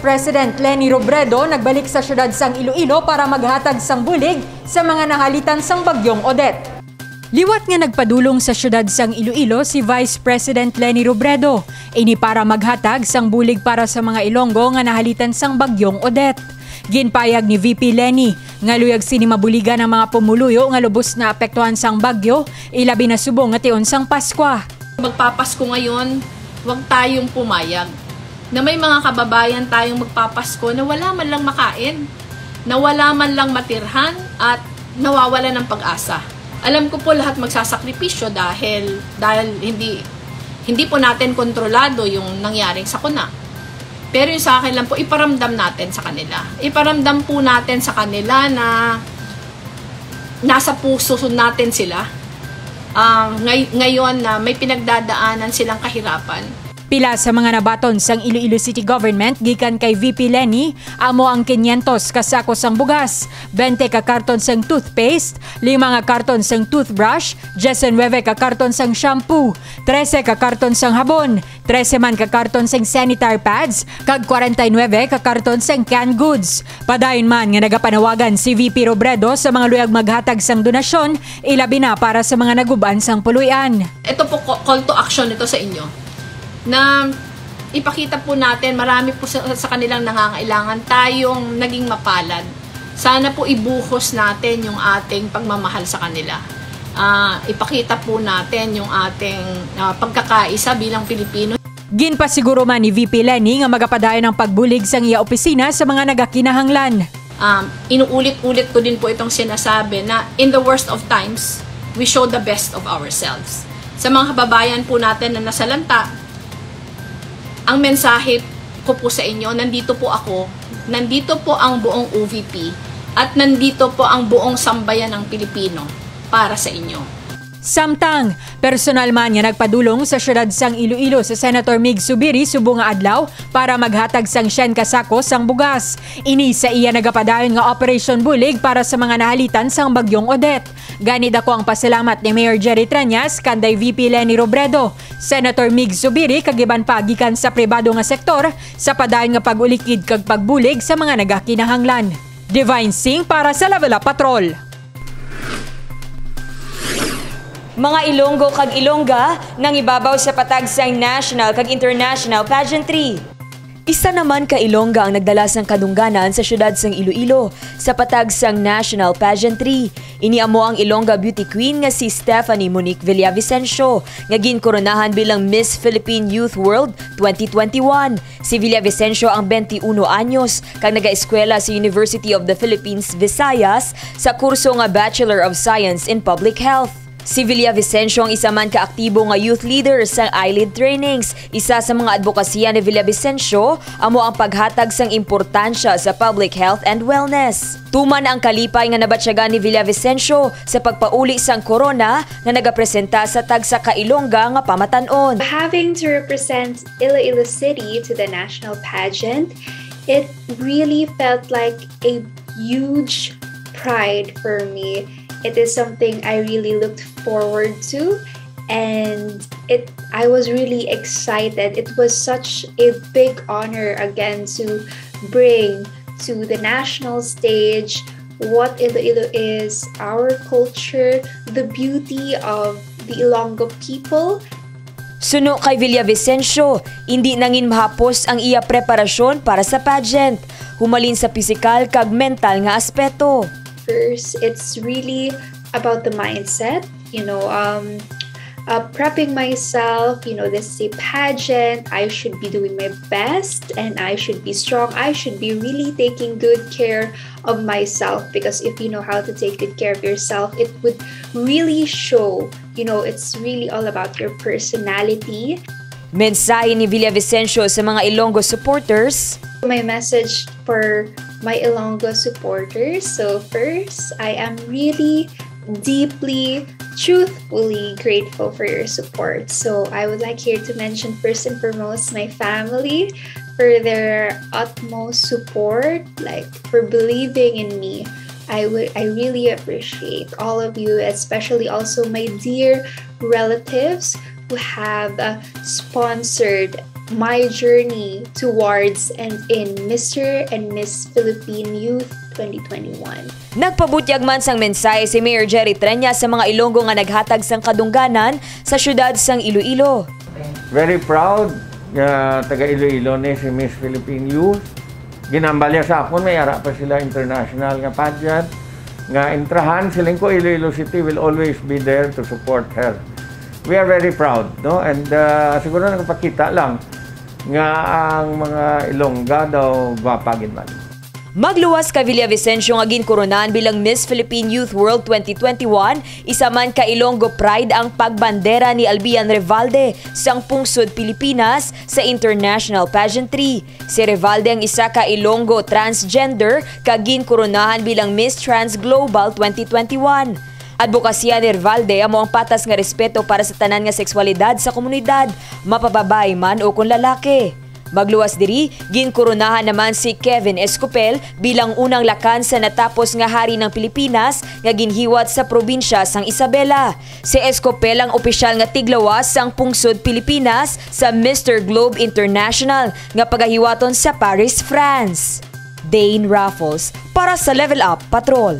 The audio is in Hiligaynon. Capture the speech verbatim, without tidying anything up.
President Leni Robredo nagbalik sa siyudad sang Iloilo para maghatag sang bulig sa mga nahalitan sang Bagyong Odette. Liwat nga nagpadulong sa siyudad sang Iloilo si Vice President Leni Robredo, ini para maghatag sang bulig para sa mga Ilonggo nga nahalitan sang Bagyong Odette. Ginpayag ni V P Leni nga luyag sini mabuligan ang mga pumuluyo nga lubos naapektuhan sang bagyo, ilabi na subong nga tion sang Paskwa. Magpapasko ngayon, huwag tayong pumayag na may mga kababayan tayong magpapasko na wala man lang makain, na wala man lang matirhan, at nawawalan ng pag-asa. Alam ko po lahat magsasakripisyo dahil, dahil hindi, hindi po natin kontrolado yung nangyaring sakuna. Pero yung sa akin lang po, iparamdam natin sa kanila. Iparamdam po natin sa kanila na nasa puso natin sila. Ah, ngay-, ngayon na may pinagdadaanan silang kahirapan. Pila sa mga nabaton sang Iloilo City Government gikan kay V P Leni amo ang quinientos ka sako sang bugas, twenty ka karton sang toothpaste, lima nga karton sang toothbrush, diecinuebe ka karton sang shampoo, trese ka karton sang habon, trese man ka karton sang sanitary pads, kag kwarenta y nuebe ka karton sang canned goods. Padayon man nga nagapanawagan si V P Robredo sa mga luyag maghatag sang donasyon, ilabi na para sa mga nagub-an sang puloy-an. Ito po, co-, call to action ito sa inyo, na ipakita po natin, marami po sa, sa kanilang nangangailangan, tayong naging mapalad. Sana po ibuhos natin yung ating pagmamahal sa kanila. Ah, ipakita po natin yung ating, ah, pagkakaisa bilang Pilipino. Ginpasiguro man ni V P Leni nga magapadayon ang pagbulig sang iya opisina sa mga nagakinahanglan. Um, inuulit-ulit ko din po itong sinasabi na in the worst of times, we show the best of ourselves. Sa mga kababayan po natin na nasalanta, ang mensahe ko po sa inyo, nandito po ako, nandito po ang buong O V P, at nandito po ang buong sambayan ng Pilipino para sa inyo. Samtang, personal man nga nagpadulong sa siyudad sang Iloilo si Senator Mig Zubiri subong nga adlaw para maghatag sang syen ka sako sang bugas. Ini sa iya nagapadayon nga operasyon bulig para sa mga nahalitan sang Bagyong Odette. Gani, dako ang pasalamat ni Mayor Jerry Treñas, kanday V P Leni Robredo, Senator Mig Zubiri, kag iban pa gikan sa pribado nga sektor sa padayon nga pag-ulikid kag pagbulig sa mga nagakinahanglan. Divine Singh para sa Level Up Patrol. Mga Ilonggo kag Ilongga, nangibabaw sa patag sang national kag international pageantry. Isa naman ka Ilongga ang nagdala sang kadungganan sa siyudad sang Iloilo sa patag sang national pageantry. Ini amo ang Ilongga Beauty Queen nga si Stephanie Monique Villavicencio, nga ginkoronahan bilang Miss Philippine Youth World twenty twenty-one. Si Villavicencio ang twenty-uno anyos kag nagaeskwela sa University of the Philippines, Visayas sa kurso nga Bachelor of Science in Public Health. Si Villavicencio ang isa man ka aktibo nga youth leader sa Eyelid Trainings. Isa sa mga adbokasiya ni Villavicencio amo ang paghatag sang importansya sa public health and wellness. Tuman ang kalipay nga nabatyagan ni Villavicencio sa pagpauli sang korona nga nagapresenta sa tagsa ka Ilongga nga pamatan-on. Having to represent Iloilo City to the national pageant, it really felt like a huge pride for me. It is something I really looked forward to, and it I was really excited. It was such a big honor again to bring to the national stage what Iloilo is, our culture, the beauty of the Ilonggo people. Suno kay Villavicencio, indi nangin mahapos ang iya preparasyon para sa pageant, humalin sa pisikal kag mental nga aspeto. First, it's really about the mindset, you know, um, uh, prepping myself, you know, this is a pageant, I should be doing my best, and I should be strong, I should be really taking good care of myself, because if you know how to take good care of yourself, it would really show, you know, it's really all about your personality. Mensahe ni Villavicencio sa mga Ilonggo supporters. My message for my Ilonggo supporters. So first, I am really deeply, truthfully grateful for your support. So I would like here to mention first and foremost my family for their utmost support, like, for believing in me. I would, I really appreciate all of you, especially also my dear relatives who have, uh, sponsored My journey towards and in Mister and Miss Philippine Youth twenty twenty-one. Nagpabutyag man sang mensahe si Mayor Jerry Treñas sa mga Ilonggo nga naghatag sang kadungganan sa siyudad sang Iloilo. Very proud nga taga Iloilo ni si Miss Philippine Youth. Ginhambal niya sa akon, may ara pa sila international nga pageant nga entrahan. Siling ko, Iloilo City will always be there to support her. We are very proud, no? And uh, siguro nagpakita lang nga ang mga Ilongga daw gwapa gid man. Magluwas kay Villavicencio nga ginkoronahan bilang Miss Philippine Youth World twenty twenty-one, isa man ka Ilonggo pride ang pagbandera ni Albian Revalde sang pungsod Pilipinas sa international pageantry. Si Revalde ang isa ka Ilonggo transgender kag ginkoronahan bilang Miss Trans Global twenty twenty-one. Adbokasiya ni Revalde amo ang patas nga respeto para sa tanan nga sexualidad sa komunidad, mapababayi man o kon lalaki. Magluwas diri, ginkoronahan naman si Kevin Escopel bilang unang lakan sa natapos nga hari ng Pilipinas nga ginhiwat sa probinsya sang Isabela. Si Escopel ang opisyal nga tiglawas sang pungsod Pilipinas sa Mister Globe International nga pagahiwaton sa Paris, France. Dane Raffles para sa Level Up Patrol.